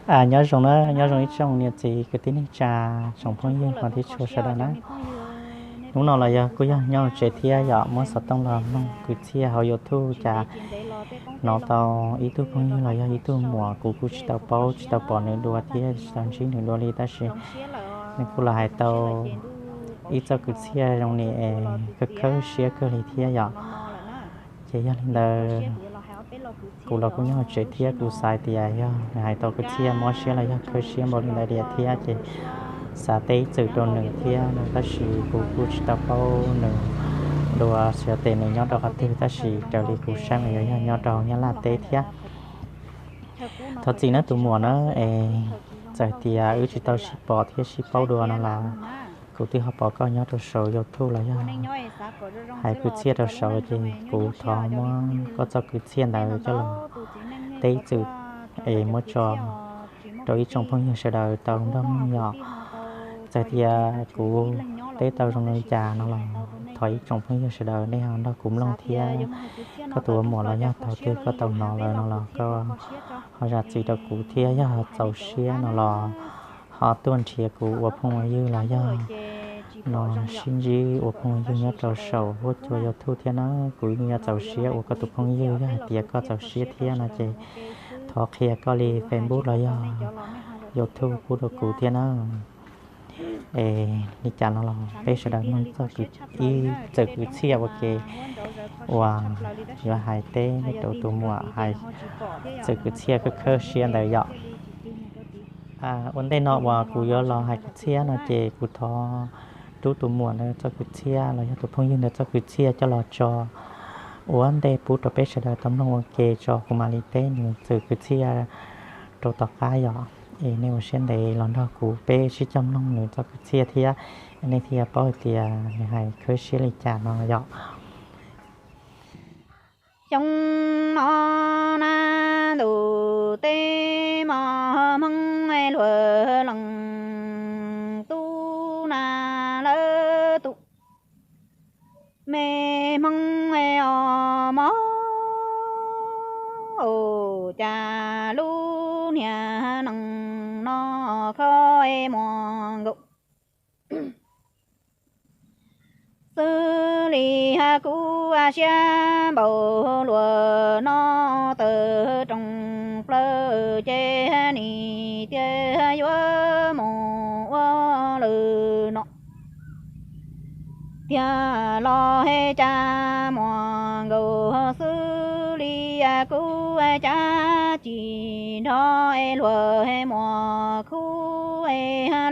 Nyob zoo na, nyob zoo ib tsoom niam txiv kwv tij neej tsa, tsoom phooj ywg hmov thiab tshua sawv daws na. Hnub no los yog kuj yog nyob hauv tsev thiab yom, muab xov tooj los mloog kwv txhiaj hauv YouTube cas hnov tau ib tug phooj ywg los yog ib tug muam, kuv kuj tsis tau paub tsis tau pom nws dua thiab tsis tau ntsib nws dua li, tab sis nws kuj los hais tau ib txoj kwv txhiaj zoo li es khawb khawb siab kawg li thiab yom. Ces yog li ntawd, kuv los kuj nyob hauv tsev thiab kuv xav tias yog nws hais tau kwv txhiaj mob siab los yog khawb siab npaum li ntawd diam thiab ces xav teb ib txwm rau nws thiab no, tab sis kuv kuj tsis tau paub nws dua, xyov tes nws nyob rau qhov twg, tab sis raws li kuv saib mas yuav yog nyob rau Nyab Laj teb thiab. Thov txim nawb tus muam na, es txawm tias wb tsis tau sib pom thiab sib paub dua no los kuv twb ho pom koj nyob rau saum YouTube los yog hais kwv txhiaj rau saud, ces kuv thov muab koj txoj kwv txhiaj ntawd coj los teb ib txwm es muab tso rau ib tsoom phooj ywg sawv daws tau nrog mloog yom. Txawm tias kuv teb tau zoo li cas no los thov ib tsoom phooj ywg sawv daws nej ho nrog kuv mloog thiab. Koj tus ua muam los yog thaum twg koj tau hnov lawm no los koj ho zam txim rau kuv thiab, yog txaus siab no los ho tuaj nrhiav kuv ua phooj ua ywg los yog no sib ntsib ua phooj ua ywg nyob rau saum huab cua YouTube thiab na. Kuv yeej yuav txaus siab ua koj tus phooj ywg, yog hais tias koj txaus siab thiab no ces thov qhia koj li Facebook los yog YouTube pub rau kuv thiab na. Es li cas no los peb sawv daws mloog txoj kwv, ib txwm kwv txhiaj ua ke uas yuav hais teb rau tus muam hais txwm kwv txhiaj khawb khawb siab ntawd yom. Ua ntej no uas kuv yuav los hais kwv txhiaj no ces kuv thov rub tus muam ntawd txoj kwv txhiaj los yog tus phooj ywg ntawd txoj kwv txhiaj coj los tso ua ntej pub rau peb sawv daws tau mloog ua ke tso, kuv mam li teb nws txwm kwv txhiaj rau tom qab yom. Es nej ua siab ntev los nrog kuv peb sib cog mloog nws txoj kwv txhiaj thiab nej thiaj paub hais tias nws hais khawb siab li cas no yom. Xyoo no na ntuj teb mos hmoob luag lees tub na lawv tus me hmoob os mog, cas lub niag nees no kho muag nkaus xws li kuv siab npaum luaj no tawm rooj plaws ces nim tiag yuav mus ua lwm no. Tiag los cas muag nkaus xws li kuv cav ci nrho luag muag khub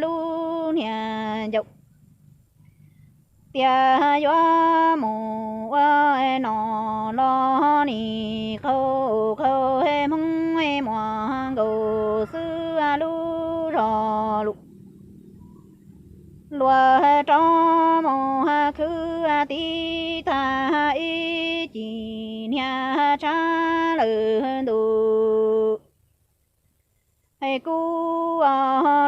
lub niag ncauj. Tias yuav mus ua no los nim qaug qaug hmoob muag nkaus xwb lub zog lus. Luag rov mus khwv tib tag ib cim niag tshav lawm ntuj. Kuv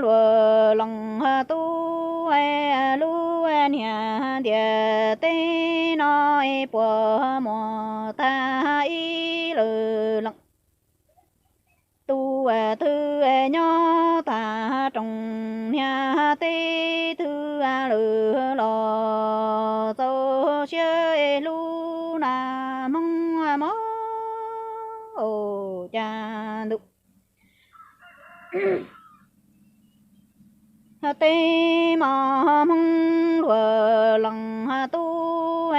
luag lees tub lub niag ntiaj teb no puas muaj tag ib lwm leej. Tus twg nyob tag rooj niag teb twg lwm los txaus siab hlub na hmoob mog cas ntuj. Teb mos hmoob luag lees tub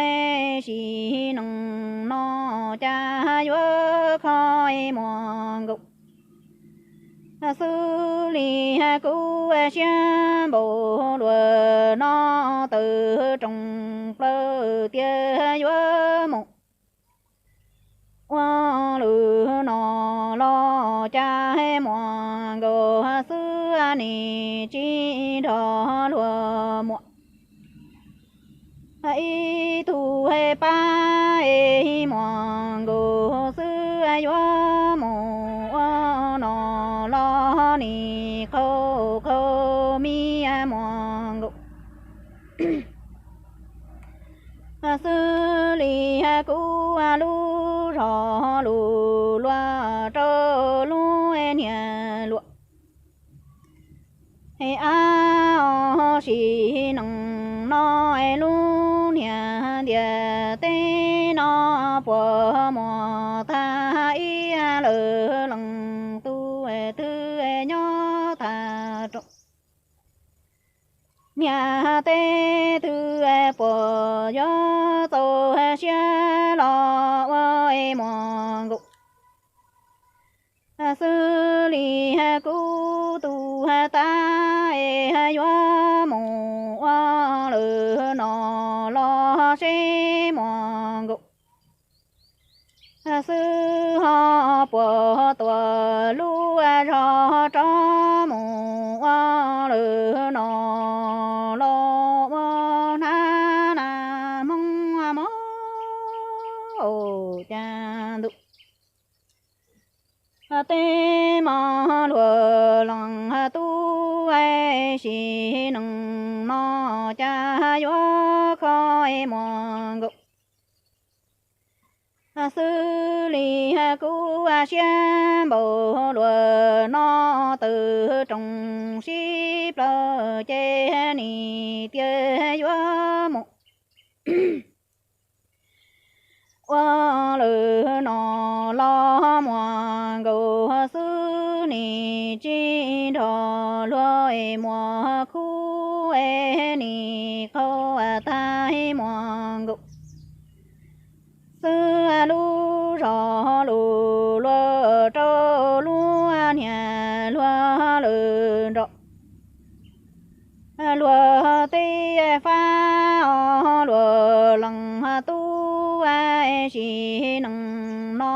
sim neej no cas yuav kho muag nkaus xws li kuv siab npaum luaj no tawm rooj plaws tias yuav mus ua lwm no los cas muag nkaus xwb nim tsis nrog luag muam. Ib tug pab es muag nkaus xwb yuav mus ua no los nim qaug qaug mi muag nkaus xws li kuv lub zog lus luag rau lub niag luam. Ab, sim neej no lub niag ntiaj teb no puas muaj tag ib lawm leej tub twg nyob tag rau niag teb twg, puas yuav txaus siab los ua muag nkaus xws li kuv tus tag es yuav mus ua lawm no los seb muag nkaus xwb ho puas tuaj lub zog rov mus ua lawm no los ua hnab na hmoob mos cas ntuj. Tej mos luag leej tub sim neej no cas yuav kho muag nkaus xws li kuv siab npaum luaj no, tawm rooj sib plawg ces nim tiag yuav mus ua lawm no los muag nkaus xwb, nim tsis nrog luag es muag khub es nim qhau tag muag nkaus xwb lub zog lus luag rau lub niag luag lawm nrog luag tej fab os, luag leej tub sim neej no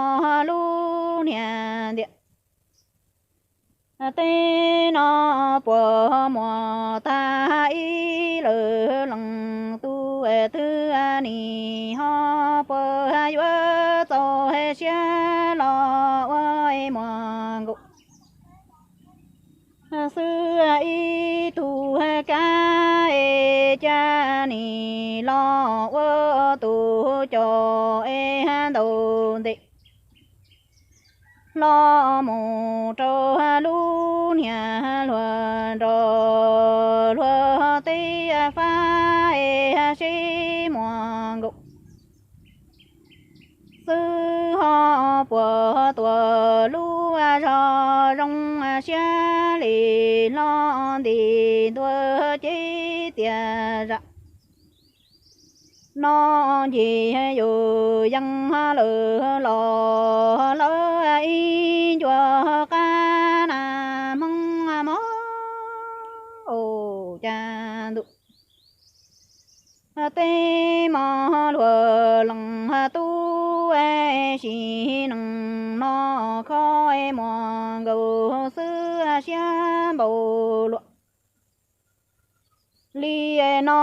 lub niag ntiaj teb no puas muaj tag ib lawm leej tub twg, nim ho puas yuav txaus siab los ua muag nkaus xwb ib tug kab es cas nim los ua tus coj es ntaus ntes los mus rau lub niag luag nrog luag tej fab es seb muag nkaus xwb ho puas tuaj lub zog zoo siab li hlo nti ntua ces tias zam no ncig yus yees lawm los lawv ib ncua qab na hmoob mos cas ntuj. Tej mos luag leej tub sim neej no kho muag nkaus xwb siab npaum luaj li no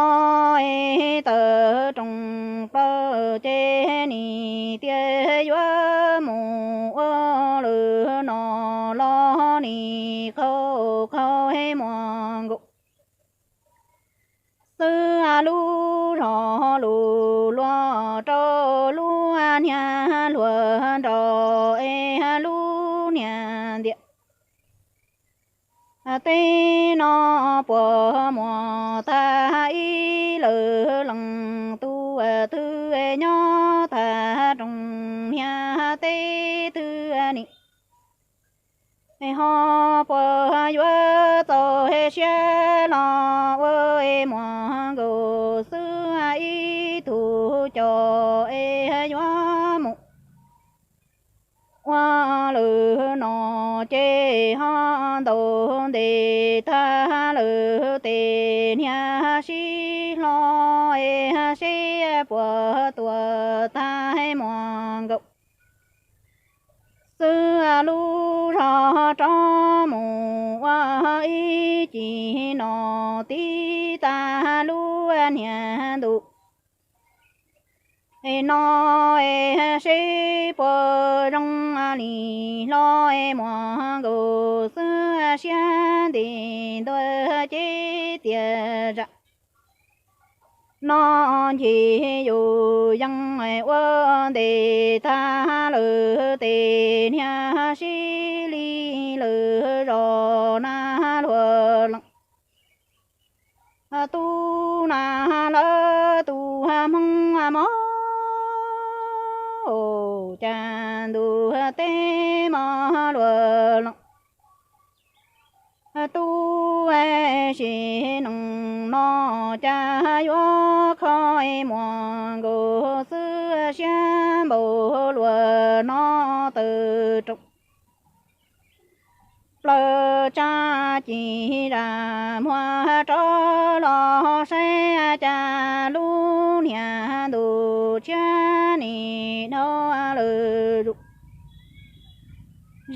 es tawm rooj plaws ces nim tiag yuav mus ua lawm no los nim qhau qhau muag nkaus xwb lub zog lus luag rau lub niag luag nrog es lub niag ntiaj teb no puas muaj tag ib lawm leej tub twg nyob tag rooj niag teb twg ni ho puas yuav txaus siab los ua muag nkaus xwb ib tug coj es yuav mus ua lawm no ces ho ntaus ntes tag lawm tes niag sib hlo es seb puas tuaj tag muag nkaus xwb lub zog rov mus ua ib cim no tib tag lub niag ntuj no es seb puas zoo li hlo es muag nkaus xwb siab nti ntua ces tias zam no ncig yus yees ua ntes tag lawm tes niag sib li lawm zos na luag leej tub na lawv tus Hmoob mog, cas ntuj teb mos luas loos. Tub sim neej no cas yuav kho muag nkaus xwb, siab npaum luaj no tawm rooj. Plaws tsa ci zam muag rov los saib, cas lub niag ntuj tshiab nim dhau lawm zus.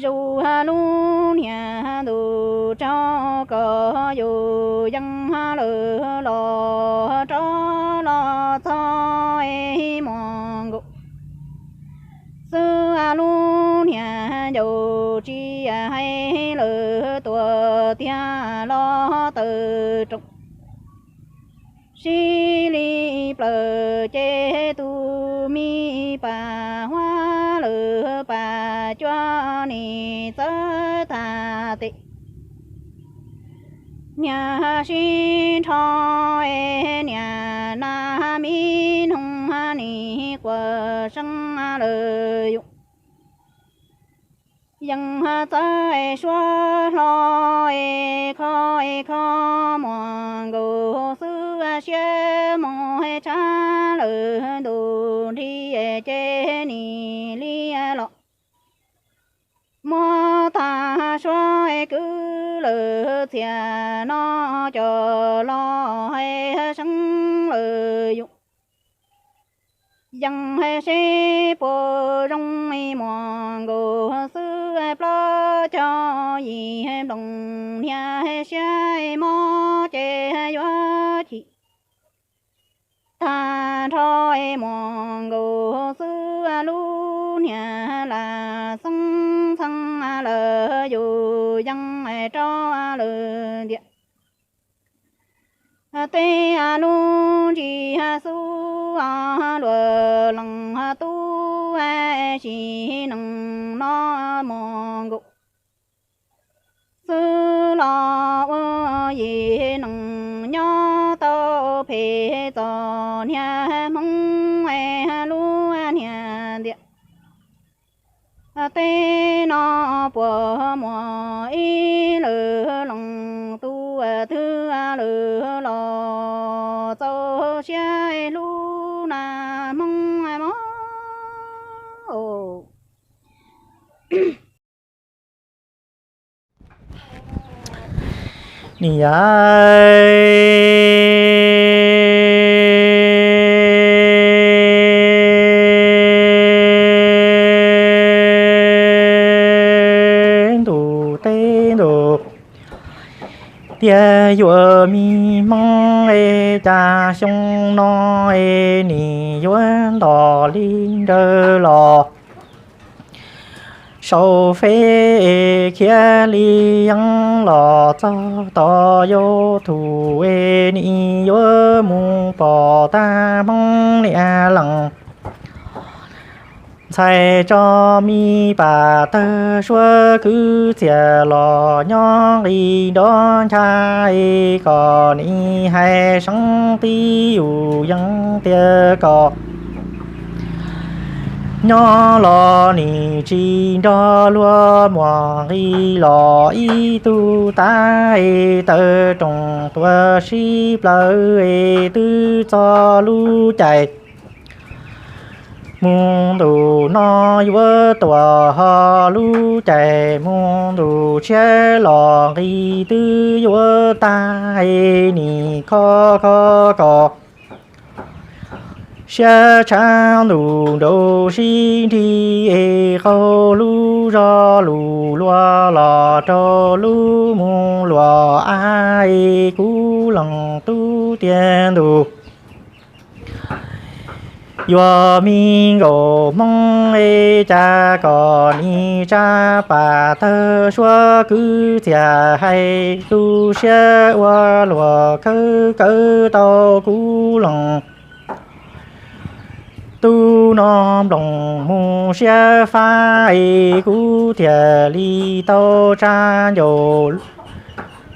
Zus lub niag ntuj tsaug kom yus yeej lawm los rov los txog muag nkaus xwb, lub niag ncaus tsis hais lawm, tuag tiag los tawm rooj. Sib li plaws ces tus me pas huab lawm pas cua nim txawv tag tes. Niag sib nrho niag nas me noog nim quas seeb lawm yus. Yeej txawj suab hlo kho kho muag nkaus xwb, siab mus tshab lawm ntuj nrig ces nim li los. Muab tag suab kwv lawm txhia no cov los hais seeb lawm yus. Yeej seb puas zoo muag nkaus xwb, plaub caug yim nploos niag siab mob ces yuav chim. Tag nrho muag nkaus xwb, lub niag lam xeeb txheej lawm yus yeej rau lawm ntiag. Tej lub ntsis xub luag lees tub sim neej no muag nkaus xwb los ua yim neeg nyob tau phem txog niag Hmoob lub niag ntiag. Tej no puas muaj ib lwm leej tub twg lawm los txaus siab hlub na Hmoob mog. Niam, ntuj teb ntuj, tias yuav me Hmoob es cas xyoo no es nim yuav ntom li nrawd los sau feb es khiav li yeeb los txog tom YouTube es nim yuav mus pom tag Hmoob niam leej ntxhais tso me pas tawg suab kwv txias los nyob nqis nrov ncha es kom nim hais seeb tib yus yeej tias kom nyob los nim tsis nrog luag muaj nqis los ib tug tab es tawm rooj tuaj sib plaws es twb txog lub caij mus ntuj no yuav tuaj ho lub caij mus ntuj tshiab los nqis twb yuav tag es nim kho kho kom siab tshab ntuj nraug sib nrig es qaug lub zog lus luag los rau lub mus luag av es kuv leej tub tiag ntuj. Yuav me nkaus Hmoob es cas kom nim tsa pas tawg suab kwv txias hais tu siab ua luag khawb kawv tau kuv leej tub no nploos mus siab fab es kuv thiaj li tau tsa ncaus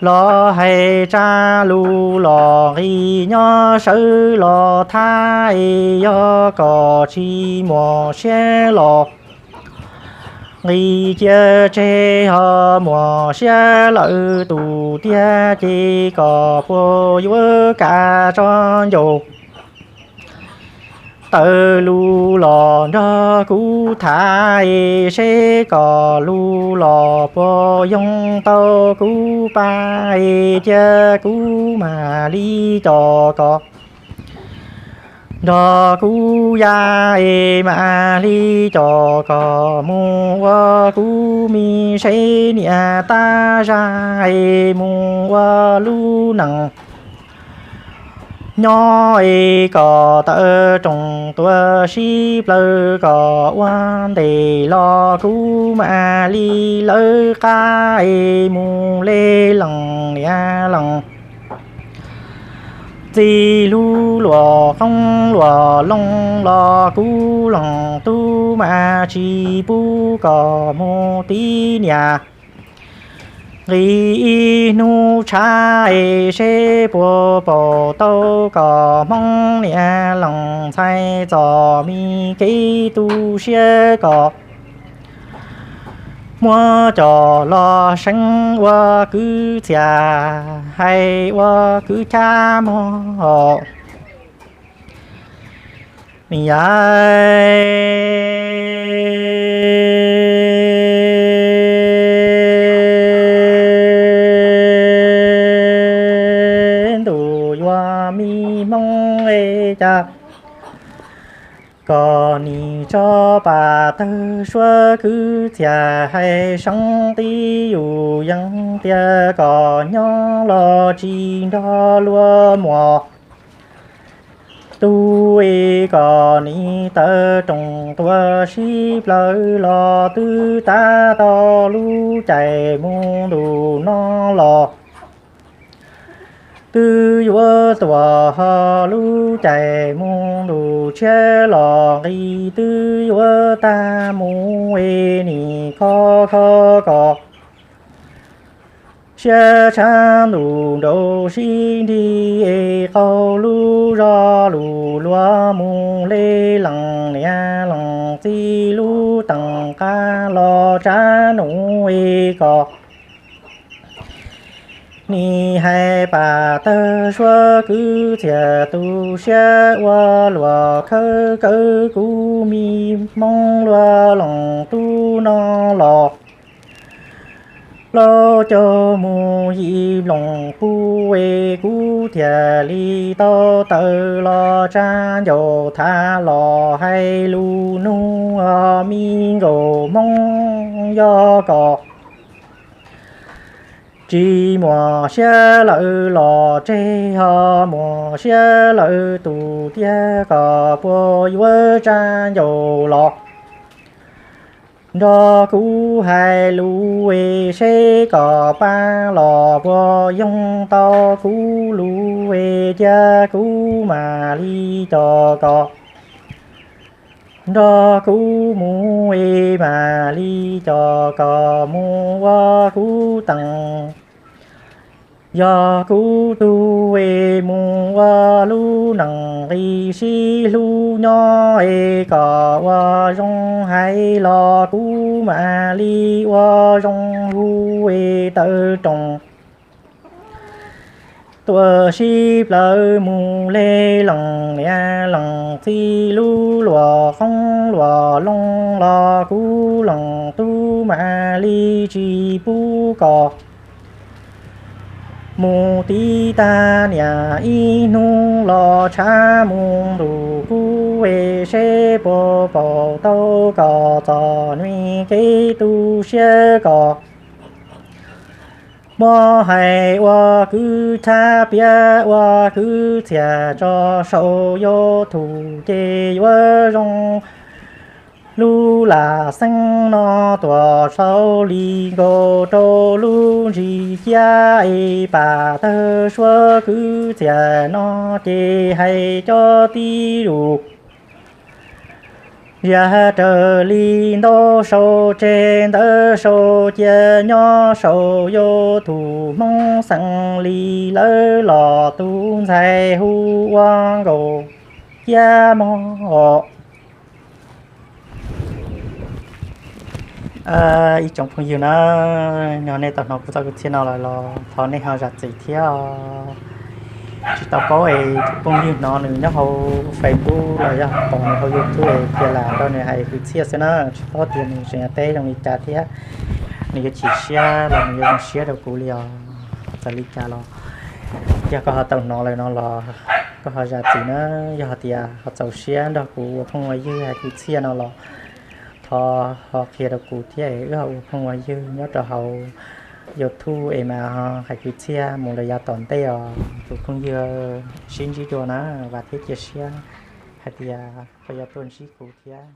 los hais tsa lus los nqis nyob sawv los thab es yog kom tsis muaj siab los nqis cia tseg ho muaj siab lawm tus tiag ces kom puas yuav kav tso ncauj tawm lus los nrog kuv tham es seb kom lus los puas yoog tau kuv pa es cia kuv mam li coj kom nrog kuv ya es mam li coj kom mus ua kuv mi seb niam tab zaj es mus ua lub neej nyob es kom tawm rooj tuaj sib plaws kom ua ntej los kuv mam li lawv qab es mus le leej niam leej txiv lub luam qoob luam loo los kuv leej tub mas tsis pub kom mus tiv niam nqis ib hnub tshav es seb puas pom tau kom Hmoob niam leej ntxhais txom mi kev tu siab kom muab coj los seev ua kwv txhiaj hais ua kwv chab mog. Ni yam ntuj yuav mi Hmoob es cas kom nim tso pam tawg suab kwv txhiaj hais seev tib yus yees tias kom nyob los tsis nrog luag muaj tub es kom nim tawm rooj tuaj sib plaws los twb tab tom lub caij mus ntuj no los twb yuav tuaj ho lub caij mus ntuj tshiab los nqis twb yuav tag mus es nim kho kho kom siab tshaj ntuj nraud sib nrig es qaug lub zog lus luag mus le leej niam leej txiv lub teem qab los tsav num es kom nim hais pam tawg suab kwv txhiaj tu siab ua luag khawb kawg kuv mi Hmoob luag leej tub no los plaub caug mus yim nplooj pub es kuv thiaj li tau tawm los tsa ncauj tham los hais lus nug ho mi nkauj Hmoob yog kom tsis muaj siab lawm los tseg ho muaj siab lawm tus tiag kom puas yuav tsa ncauj los nrog kuv hais lus es seb kom pab los puas yoog tau kuv lus es cia kuv mam li coj kom nrog kuv mus es mam li coj kom mus ua kuv teem yog kuv tug es mus ua lub neej nqis sib hlub nyob es kom ua zoo hais los kuv mam li ua zoo hu es tawm rooj tuaj sib plaws mus le leej niam leej txiv lub luam qoob luam loo los kuv leej tub mam li tsis pub kom mus tiv tag niam ib hnub los tshav mus ntuj kuv es seb puas pom tau kom txom nyem kev tu siab kom muab hais ua kwv chab piav ua kwv txhiaj tso saum YouTube ces yuav zoo lub lam xeeb no tuaj saum li nkaus rau lub ntsis ciab es pam tawg suab kwv txhiaj no ces hais cov tib lus Ziag raws li ntau sau tseg ntawv sau cia nyob sau YouTube Hmoob xeem li lawv los tus ntxhais hu ua nkaus ciab mog. Ib tsoom phooj ywg na, yog nej tau hnov kuv txoj kwv txhiaj no lawm los thov nej ho zam txim thiab os. Tsis tau paub es tus phooj ywg hnov nws nyob hauv Facebook los yog pom nws hauv YouTube es cia lam nrog nws hais kwv txhiaj xwb na, tsis paub tias nws tseem yuav teb zoo li cas thiab nws yuav chim siab los nws yuav zoo siab rau kuv li os. Txawm li cas los yog koj ho tau hnov lawm no los koj ho zam txim na. Yog hais tias ho txaus siab nrog kuv ua phooj ua ywg hais kwv txhiaj no los thov ho qhia rau kuv thiab es wb ho ua phooj ua ywg nyob rau hauv YouTube es mas ho hais kwv txhiaj mus rau yav tom ntej os tus phooj ywg. Sib ntsib dua na, vam thiab cia siab hais tias koj yuav tuaj ntsib kuv thiab.